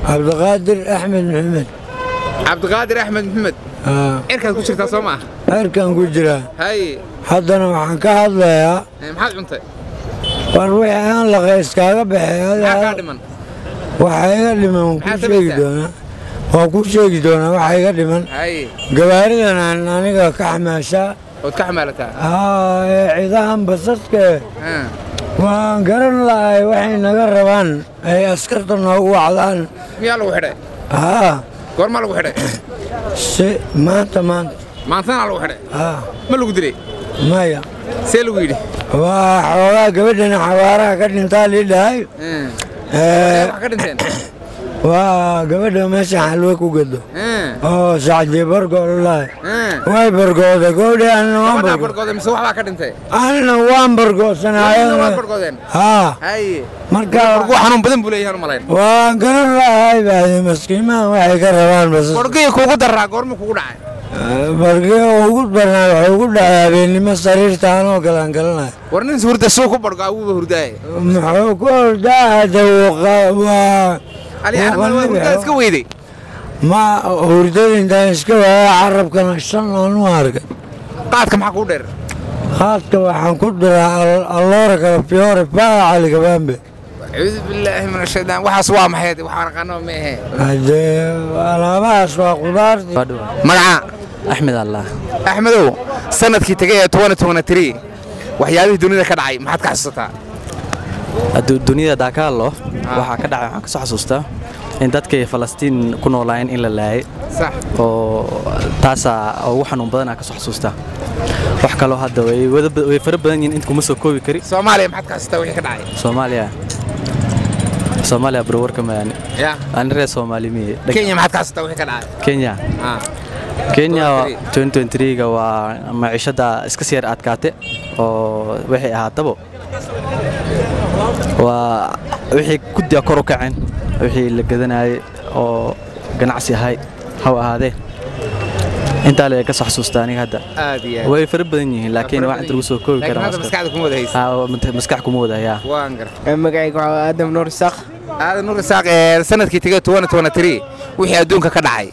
Cabdiqaadir Axmed Maxamed. Cabdiqaadir Axmed Maxamed. Cirkaad ku jirtaa soo maaha? Cirkaan ku jiraa. Haye. Haddana waxaan ka hadlayaa. Maxaad cuntay? War wixii aan laqay iskaaga baxay. Maxaa kaa dhiman? Waxa iga dhiman waan kuu sheegi doonaa. Waan kuu sheegi doonaa waxa iga dhiman. Haye. Gawaaridan aan aniga ka xamaashaa. Ood ka xamaalataa? Haa, ciidahan basaska. Waan garan lahay waxay naga rabaan ay askarta noogu wacdaan. Miyaa lagu xidhay? Haa. Goormaa lagu xidhay? Si maanta maanta. Maantana lagu xidhay? Haa. Ma lagu dilay? Maya. See lagu yidhi? Waa xoogaa gabadhana xawaaraha ka dhintaa lii dhahay. Wax ka dhinteen? Waa gabadha meesha xalwo ku gado. Oo sacdii bargool lahay. Way bargooday gabadhii, anna waan Gabadhaa bargooday mise waxbaa ka dhintay? Anna waan bargoodsanay. Waa bargoodeen? Haa. Haye. Marka bargo xanuun badan buu leeyahay u malayn. Waan garan lahay baadi maskiimahan waxay ka rabaan basas. Bargii kuugu daraa goorma kugu dhacay? Bargii ugu darnaa wuxuu ugu dhacay habeennimo sariirta anoo galaan galanaya. War nin hurda suu ku bargo awuuba hurdaaye. Muxuu ku hurdaa hadda waa iska weyday? Ma hurdada intaan iska waaya carabkana shan aan u arkay. Qaadka maxaa kuu dheer? Qaadka waxaan ku diraa alloora kala fiyoore baa cali gabaanbe. Acuudu billaahi min ashaydaan, waxaas waa maxay? Waxaan aqaano ma ahe. Hadee alaabahaas waa qudaartii. Magaca? Axmed Allah. Axmedow, sanadkii tagay ee 2023 waxyaabihii dunida ka dhacay maxaad ka xasuusataa? Dunida daakaalo waxaa ka dhacay waxaan kasoo xasuustaa in dadkay Falastiin ku noolaayeen in la laayay. Sax. Oo taasaa ugu xanuun badan aan kasoo xasuustaa. Wax kaloo hadda way fara badan yihiin, inta kuma soo koobi kari. Soomaaliya maxaad ka xasuustaa wixii ka dhacay? Soomaaliya, Soomaaliya barwarka maani. Ya. Ani reer Soomaali miye. Kenya maxaad ka xasuustaa wixii ka dhacay? Kenya. Kenya 2023ga waa maciishada iska sii yar adkaate oo waxay ahaatabo waa wixii guddiga kor u kaceen, wixii la gadanayay oo ganacsi ahay haw ahaadee. Intaa la ka soo xasuustaa aniga hadda. Aad iyo aad. Way fara badan yihiin laakiin wax inta lagu soo koobi laakiin karaa hadda maskaxda kuma wada haysa. Haa, maskax kuma wada hayaa. Waan gartay. Magacayga waxaa Aadam Nuur Isaaq. Aadan Nuur Isaaq, ee sanadkii tagay 2023 wixii adduunka ka dhacay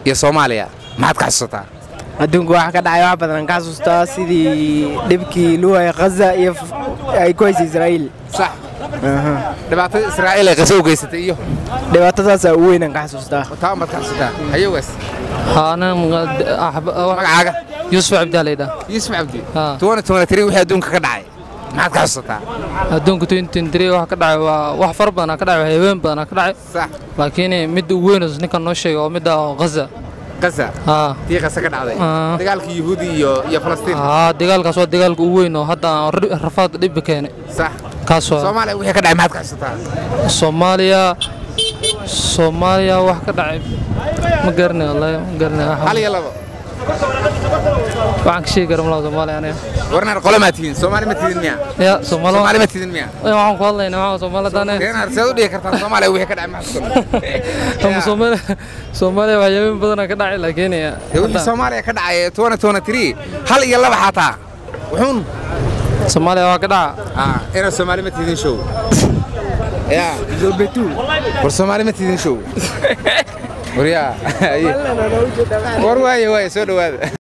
iyo Soomaaliya maxaad ka xasuusataa? Adduunka waxa ka dhacay wax badan aan ka xasuustaa, sidii dhibkii luway Ghaza iyo ay ku haysay Israa'iil. Sax. Dhibaatada Israa'iil ay Ghaza u geysatay iyo dhibaatadaasaa ugu weyn aan ka xasuustaa. Taa maad ka xasuusataa? Hayogaas. أنا Magacaaga? يوسف عبد الله. Yuusuf Cabdi. 2023 wixii adduunka ka dhacay maxaad ka xasuusataa? Adduunka 2023 wax ka dhacay waa wax fara badan ka dhacay, habeen badan ka dhacay. Sax. Laakiin midda ugu weyn oo ninkan noo sheegay waa midda Gaza. Gaza. Haa. Tii Gaza ka dhacday. Dagaalkii Yuhuudi iyo Falastiin. Haa, dagaalkaas waa dagaalka ugu weyn oo hadda rafaad dhib keenay. Sax. Kaas waa. Soomaaliya wixii ka dhacay maxaad ka xasuusataa? Soomaaliya, Soomaaliya wax ka dhacay ma garanayo, wallahi ma garanayo. Hal iyo labo. Waxaan ka sheegi kara malaha Soomaaliya aniga. Warnar qole ma tihiin? Soomaali ma tihiin miya? Ya Soomaali. Soomaali ma tihiin miya? Waxaan ku hadlaynaa waxaa Soomaalida. Reenar seed u dhihi kartaa Soomaaliya wixii ka dhacay ma xasuusataa? Ama Soomaaliya, Soomaaliya waxyaabo badan ka dhacay laakiin Wixii Soomaaliya ka dhacay 2023 hal iyo laba xataa wuxuun. Soomaaliya waa ka dhaca. Inaad Soomaali ma tihiin show. Ya war Soomaali ma tihiin show. Waryaa war waaye waaye soo dhawaada.